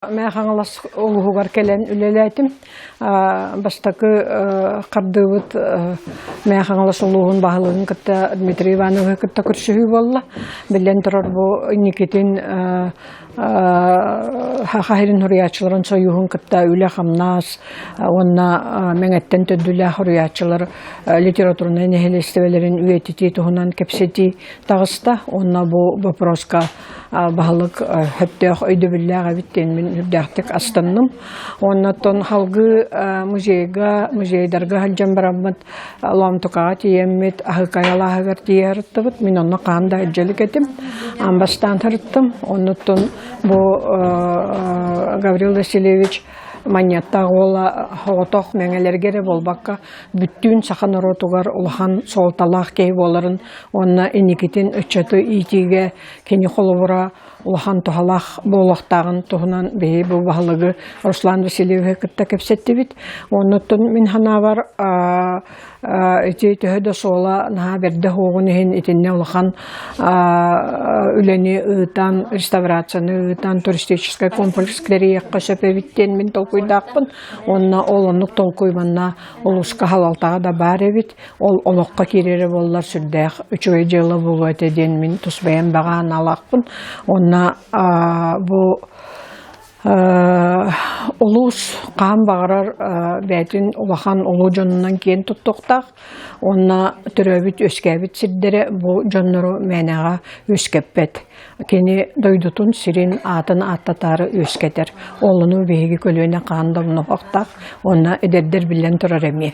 Мэҥэ Хаҥалас улууһугар кэлэн үлэлээтим. Бастакы хардыыбыт Мэҥэ Хаҥалас улууһун баһылыгын кытта Дмитрий Ивановиһы кытта көрсүһүү буолла. Биллэн турар, бу инникитин Саха сирин суруйааччыларын сойууһун кытта үлэ-хамнас уонна Мэҥэттэн төрдүлээх суруйааччылар литературнай нэһилиэстибэлэрин үйэтитии туһунан кэпсэтии таҕыста. Уонна бу боппуруоска баһылык сөптөөх өйдөбүллээх эбит диэн мин үрдээхтик астынным. Уонна оттон халгыы музейга, музейдарга сылдьан бараммыт Лоомтукаҕа тиийэммит Аһыкай алааһыгар тиийэ сырыттыбыт. Мин онно хаһан да илдьэлик этим. Аан бастаан сырыттым. Оннуттан бу Гаврил Васильевич Манньыаттаах уола соҕотох мэҥэлэргэ эрэ буолбакка, бүттүүн саха норуотугар улахан суолталаах киһи буоларын уонна инникитин ыччаты иитиигэ кини холобура улахан туһалаах буолуохтааҕын туһунан биһи бу баһылыгы Руслан Васильевиһы кытта кэпсэттибит. Оннуттан мин санаабар ити төһө да суола наһаа бэрдэ суоҕун иһин итиннэ улахан үлэни ыытан, реставрацияны ыытан туристическай комплекс тэрийиэххэ сөп эбит диэн мин толкуйдаахпын. Уонна ол оннук толкуй манна улууска халалтаҕа да баар эбит. Ол олоххо киирэрэ буоллар сүрдээх үчүгэй дьыала буолуо этэ диэн мин тус бэйэм баҕа санаалаахпын. Уонна бу улуус хаһан баҕарар бэйэтин улахан улуу дьонунан киэн туттуохтаах уонна төрөөбүт-үөскээбит сирдэрэ бу дьоннору мээнэҕэ үөскэппэт. Кини дойдутун сирин аатын ааттатаары үөскэтэр. Ол ону биһиги көлүөнэ хаһан да умнуохтаах уонна эдэрдэр биллэн турар эмиэ.